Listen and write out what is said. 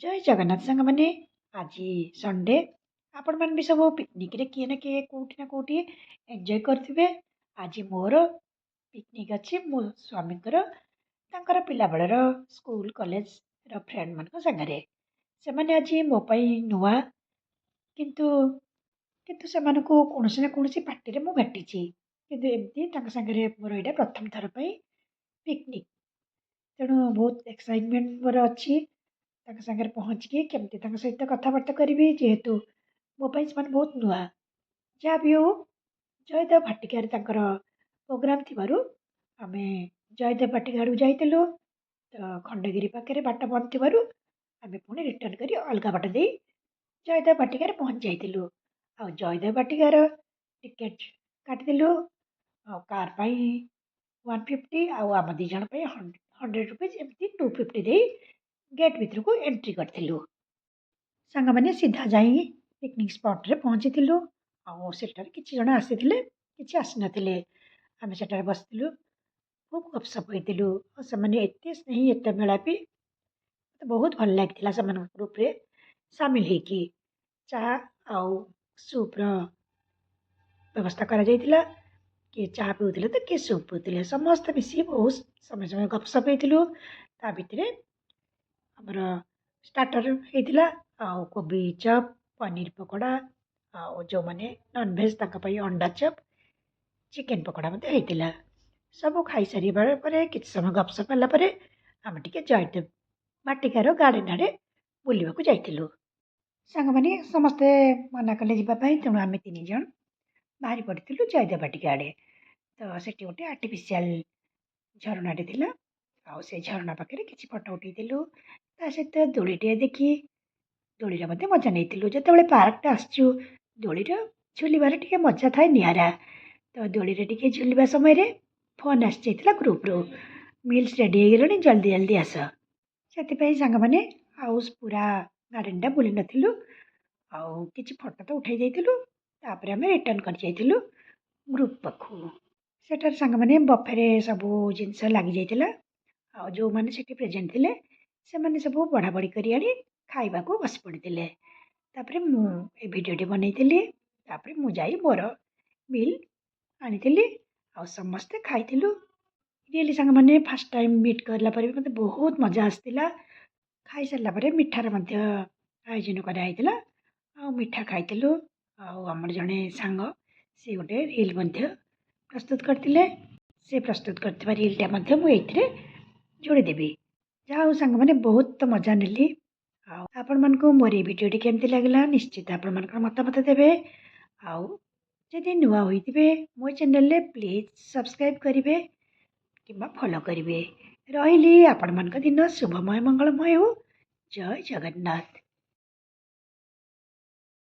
ଜୟ ଜଗନ୍ନାଥ ସାଙ୍ଗମାନେ। ଆଜି ସଣ୍ଡେ। ଆପଣମାନେ ବି ସବୁ ପିକନିକ୍ରେ କିଏ ନା କିଏ କେଉଁଠି ନା କେଉଁଠି ଏନ୍ଜୟ କରୁଥିବେ। ଆଜି ମୋର ପିକନିକ୍ ଅଛି ମୋ ସ୍ୱାମୀଙ୍କର, ତାଙ୍କର ପିଲାବେଳର ସ୍କୁଲ କଲେଜର ଫ୍ରେଣ୍ଡମାନଙ୍କ ସାଙ୍ଗରେ। ସେମାନେ ଆଜି ମୋ ପାଇଁ ନୂଆ, କିନ୍ତୁ କିନ୍ତୁ ସେମାନଙ୍କୁ କୌଣସି ନା କୌଣସି ପାର୍ଟିରେ ମୁଁ ଭେଟିଛି, କିନ୍ତୁ ଏମିତି ତାଙ୍କ ସାଙ୍ଗରେ ମୋର ଏଇଟା ପ୍ରଥମ ଥର ପାଇଁ ପିକନିକ୍। ତେଣୁ ବହୁତ ଏକ୍ସାଇଟମେଣ୍ଟ ମୋର ଅଛି ତାଙ୍କ ସାଙ୍ଗରେ ପହଞ୍ଚିକି କେମିତି ତାଙ୍କ ସହିତ କଥାବାର୍ତ୍ତା କରିବି, ଯେହେତୁ ମୋ ପାଇଁ ସେମାନେ ବହୁତ ନୂଆ। ଯାହା ବି ହେଉ, ଜୟଦେବ ଭାଟିକାରେ ତାଙ୍କର ପ୍ରୋଗ୍ରାମ୍ ଥିବାରୁ ଆମେ ଜୟଦେବ ବାଟିକା ଆଡ଼କୁ ଯାଇଥିଲୁ। ତ ଖଣ୍ଡଗିରି ପାଖରେ ବାଟ ବନ୍ଦ ଥିବାରୁ ଆମେ ପୁଣି ରିଟର୍ଣ୍ଣ କରି ଅଲଗା ବାଟ ଦେଇ ଜୟଦେବ ବାଟିକାରେ ପହଞ୍ଚି ଯାଇଥିଲୁ। ଆଉ ଜୟଦେବ ବାଟିକାର ଟିକେଟ୍ କାଟିଥିଲୁ, ଆଉ କାର୍ ପାଇଁ 150 ଆଉ ଆମ ଦୁଇ ଜଣ ପାଇଁ ₹100, ଏମିତି 250 ଦେଇ ଗେଟ୍ ଭିତରକୁ ଏଣ୍ଟ୍ରି କରିଥିଲୁ। ସାଙ୍ଗମାନେ ସିଧା ଯାଇ ପିକନିକ୍ ସ୍ପଟ୍ରେ ପହଞ୍ଚିଥିଲୁ। ଆଉ ସେଠାରେ କିଛି ଜଣ ଆସିଥିଲେ, କିଛି ଆସିନଥିଲେ। ଆମେ ସେଠାରେ ବସିଥିଲୁ, ଖୁବ୍ ଗପସପ ହେଇଥିଲୁ। ଆଉ ସେମାନେ ଏତେ ସ୍ନେହୀ, ଏତେ ମେଳାପି, ମୋତେ ବହୁତ ଭଲ ଲାଗିଥିଲା ସେମାନଙ୍କ ଗ୍ରୁପ୍ରେ ସାମିଲ ହେଇକି। ଚା ଆଉ ସୁପ୍ର ବ୍ୟବସ୍ଥା କରାଯାଇଥିଲା। କିଏ ଚା ପିଉଥିଲେ ତ କିଏ ସୁପ୍ ପିଉଥିଲେ। ସମସ୍ତେ ମିଶି ବହୁତ ସମୟ ସମୟ ଗପସପ ହେଇଥିଲୁ। ତା ଭିତରେ ଆମର ଷ୍ଟାର୍ଟର୍ ହେଇଥିଲା ଆଉ କୋବି ଚପ୍, ପନିର ପକୋଡ଼ା, ଆଉ ଯେଉଁମାନେ ନନଭେଜ୍ ତାଙ୍କ ପାଇଁ ଅଣ୍ଡା ଚପ୍, ଚିକେନ୍ ପକୋଡ଼ା ମଧ୍ୟ ହେଇଥିଲା। ସବୁ ଖାଇସାରିବା ପରେ, କିଛି ସମୟ ଗପସପ ହେଲା ପରେ ଆମେ ଟିକେ ଜୟଦେବ ବାଟିକାର ଗାର୍ଡ଼େନ୍ ଆଡ଼େ ବୁଲିବାକୁ ଯାଇଥିଲୁ। ସାଙ୍ଗମାନେ ସମସ୍ତେ ମନା କଲେ ଯିବା ପାଇଁ, ତେଣୁ ଆମେ ତିନି ଜଣ ବାହାରି ପଡ଼ିଥିଲୁ ଜୟଦେବ ବାଟିକା ଆଡ଼େ। ତ ସେଠି ଗୋଟେ ଆର୍ଟିଫିସିଆଲ୍ ଝରଣାଟେ ଥିଲା ଆଉ ସେ ଝରଣା ପାଖରେ କିଛି ଫଟୋ ଉଠେଇଥିଲୁ। ତା ସହିତ ଦୋଳିଟିଏ ଦେଖି ଦୋଳିର ମଧ୍ୟ ମଜା ନେଇଥିଲୁ। ଯେତେବେଳେ ପାର୍କଟା ଆସିଛୁ, ଦୋଳିର ଝୁଲିବାର ଟିକେ ମଜା ଥାଏ ନିଆରା। ତ ଦୋଳିରେ ଟିକେ ଝୁଲିବା ସମୟରେ ଫୋନ୍ ଆସିଯାଇଥିଲା ଗ୍ରୁପ୍ରୁ, ମିଲ୍ସ ରେଡ଼ି ହେଇଗଲାଣି, ଜଲ୍ଦି ଜଲ୍ଦି ଆସ। ସେଥିପାଇଁ ସାଙ୍ଗମାନେ ଆଉ ପୁରା ଗାର୍ଡ଼େନଟା ବୁଲି ନଥିଲୁ ଆଉ କିଛି ଫଟୋ ତ ଉଠାଇ ଦେଇଥିଲୁ। ତାପରେ ଆମେ ରିଟର୍ଣ୍ଣ କରିଯାଇଥିଲୁ ଗ୍ରୁପ୍ ପାଖକୁ। ସେଠାରେ ସାଙ୍ଗମାନେ ବଫେରେ ସବୁ ଜିନିଷ ଲାଗିଯାଇଥିଲା ଆଉ ଯେଉଁମାନେ ସେଠି ପ୍ରେଜେଣ୍ଟ ଥିଲେ ସେମାନେ ସବୁ ବଢ଼ା ବଢ଼ି କରି ଆଣି ଖାଇବାକୁ ବସି ପଡ଼ିଥିଲେ। ତାପରେ ମୁଁ ଏ ଭିଡ଼ିଓଟି ବନେଇଥିଲି। ତାପରେ ମୁଁ ଯାଇ ମୋର ମିଲ୍ ଆଣିଥିଲି ଆଉ ସମସ୍ତେ ଖାଇଥିଲୁ। ରିଏଲି ସାଙ୍ଗମାନେ, ଫାର୍ଷ୍ଟ ଟାଇମ୍ ମିଟ୍ କରିଲା ପରେ ବି ମୋତେ ବହୁତ ମଜା ଆସିଥିଲା। ଖାଇସାରିଲା ପରେ ମିଠାର ମଧ୍ୟ ଆୟୋଜନ କରାହେଇଥିଲା ଆଉ ମିଠା ଖାଇଥିଲୁ। ଆଉ ଆମର ଜଣେ ସାଙ୍ଗ, ସେ ଗୋଟେ ରିଲ୍ ମଧ୍ୟ ପ୍ରସ୍ତୁତ କରିଥିଲେ। ସେ ପ୍ରସ୍ତୁତ କରିଥିବା ରିଲ୍ଟା ମଧ୍ୟ ମୁଁ ଏଇଥିରେ ଯୋଡ଼ିଦେବି। ଯାହା ହଉ ସାଙ୍ଗମାନେ, ବହୁତ ତ ମଜା ନେଲି। ଆଉ ଆପଣମାନଙ୍କୁ ମୋର ଏଇ ଭିଡ଼ିଓଟି କେମିତି ଲାଗିଲା, ନିଶ୍ଚିତ ଆପଣମାନଙ୍କର ମତାମତ ଦେବେ। ଆଉ ଯଦି ନୂଆ ହୋଇଥିବେ ମୋ ଚ୍ୟାନେଲରେ, ପ୍ଲିଜ୍ ସବସ୍କ୍ରାଇବ୍ କରିବେ କିମ୍ବା ଫଲୋ କରିବେ। ରହିଲି। ଆପଣମାନଙ୍କ ଦିନ ଶୁଭମୟ, ମଙ୍ଗଳମୟ ହେଉ। ଜୟ ଜଗନ୍ନାଥ।